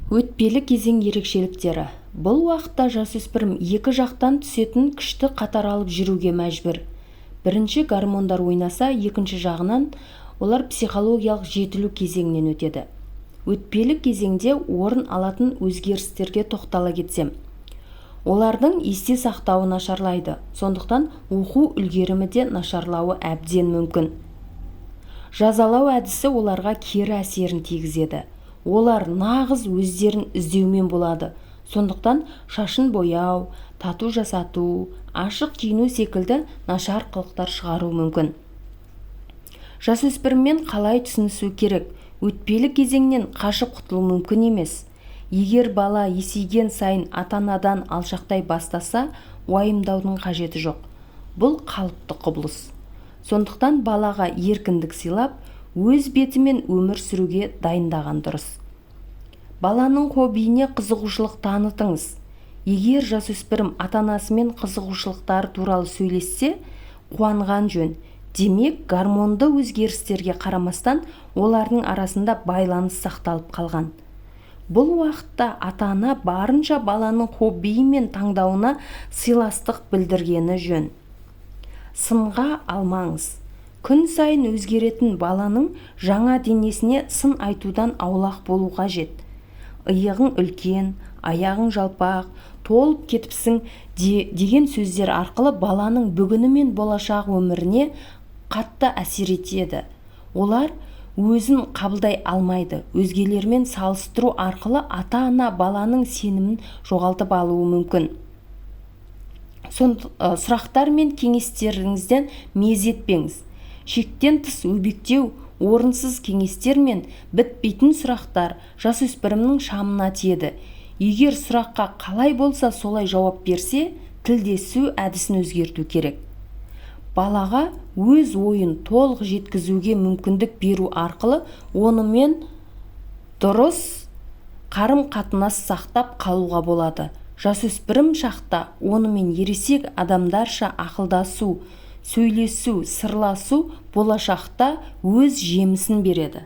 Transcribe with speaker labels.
Speaker 1: Өтпелі кезең ерекшеліктері. Бұл уақытта жасөспірім екі жақтан түсетін күшті қатар алып жүруге мәжбүр. Бірінші гормондар ойнаса, екінші жағынан олар психологиялық жетілу кезеңінен өтеді. Өтпелі кезеңде орын алатын өзгерістерге тоқтала кетсем, олардың есте сақтауы нашарлайды, сондықтан оқу үлгерімі де нашарлауы әбден мүмкін. Жазалау әдісі оларға кері әсерін тигізеді. Олар нағыз өздерін іздеумен болады, сондықтан шашын бояу, тату жасату, ашық киіну секілді нашар қылықтар шығаруы мүмкін. Жасөспіріммен қалай түсінісу керек? Өтпелі кезеңнен қашып құтылу мүмкін емес. Егер бала есейген сайын ата-анадан алшақтай бастаса, уайымдаудың қажеті жоқ. Бұл қалыпты құбылыс. Сондықтан балаға еркіндік сыйлап, өз бетімен өмір сүруге дайындаған дұрыс. Баланың хоббиіне қызығушылық танытыңыз. Егер жасөспірім ата-анасымен қызығушылықтары туралы сөйлессе, қуанған жөн. Демек, гормонды өзгерістерге қарамастан олардың арасында байланыс сақталып қалған. Бұл уақытта ата-ана барынша баланың хоббиі мен таңдауына сыйластық білдіргені жөн. Сынға алмаңыз. Күн сайын өзгеретін баланың жаңа денесіне сын айтудан аулақ болу қажет. Иығың үлкен, аяғың жалпақ, толып кетіпсің деген сөздер арқылы баланың бүгіні мен болашақ өміріне қатты әсер етеді. Олар өзін қабылдай алмайды. Өзгелермен салыстыру арқылы ата-ана баланың сенімін жоғалтып алуы мүмкін. Сұрақтар мен кеңестеріңізден мезі етпеңіз. Шектен тыс өбектеу, орынсыз кеңестер мен бітпейтін сұрақтар жасөспірімнің шамына тиеді. Егер сұраққа қалай болса солай жауап берсе, тілдесу әдісін өзгерту керек. Балаға өз ойын толық жеткізуге мүмкіндік беру арқылы онымен дұрыс қарым-қатынас сақтап қалуға болады. Жасөспірім шақта онымен ересек адамдарша ақылдасу, сөйлесу, сырласу болашақта өз жемісін береді.